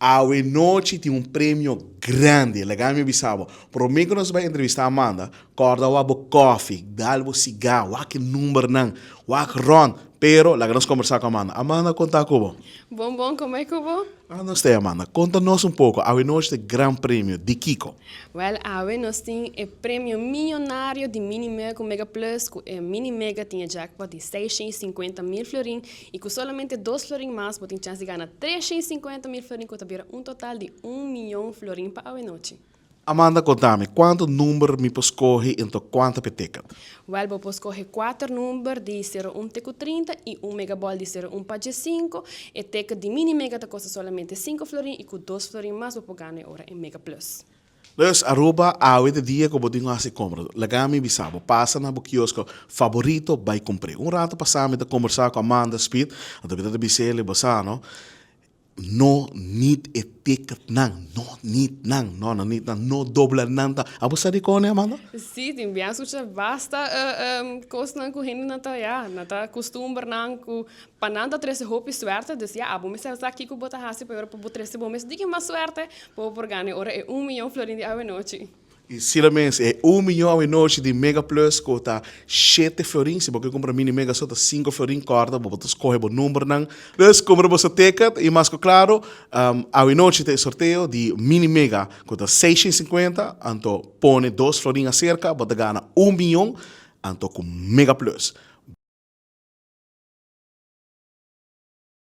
Awe nochi tin un premio grandi, laga mi bisa bo. Prome ku nos bai entrevistá Amanda, kòrda wak bo kòfi, dal bo sigá, wak e numbernan, wak rònt. Pero laga nos kombersá ku Amanda. Amanda, konta ku bo? Bon bon, komo e ku bo? Ah, nos te Amanda. Konta nos un poko, awe nochi ta e gran premio, di kiko? Wèl, awe nos tin e premio miyonario di Mini Mega ku Mega Plus, ku e Mini Mega tin e jackpot di 650.000 florin i ku solamente dos florin mas bo tin chèns di gana 350.000 florin ku ta bira un total di un miyon florin pa awe nochi. Amanda, konta mi, kuantu number mi por skohe ento kuantu p'e ticket? Wèl, bo por skohe kuater number di sero un te ku 30 i un megabòl di sero un pa djesinku. E ticket di Mini Mega ta kosta solamente sinku florin i ku dos florin mas bo por gana e ora e Mega Plus. Dus Aruba, awe ta dia ku bo tin ku hasi kompra. Laga mi bisa bo, pasa na bo kiosko faborito bai kumpr'é. Un rato pasá mi ta kombersá ku Amanda Speed, anto mi ta ta bis'el, bo sa no, no need e ticketnan, no need nan, no no need nan, no dobla nan ta. Abo sa dikon e, Amanda? Sí, tin biaha skucha basta kosnan ku hendenan ta, ya, nan ta kustumbernan ku Pa nan ta trese hopi suerte, dus ya, abo mester sa kiko bo ta hasi pa e ora pa bo trese bo mes diki mas suerte pa bo por gana e ora e un miyon florin di awenochi. I sila mes, e un miyon awenochi di Mega Plus ku ta shete florin, si bo ke kumpra Mini Mega so ta sinku florin, kòrda bo bo ta skohe bo numbernan. Dus kumpra boso ticket i mas ku klaro, awenochi ta e sorteo di Mini Mega ku ta 650, anto pone dos florin aserka bo ta gana un miyon, anto ku Mega Plus.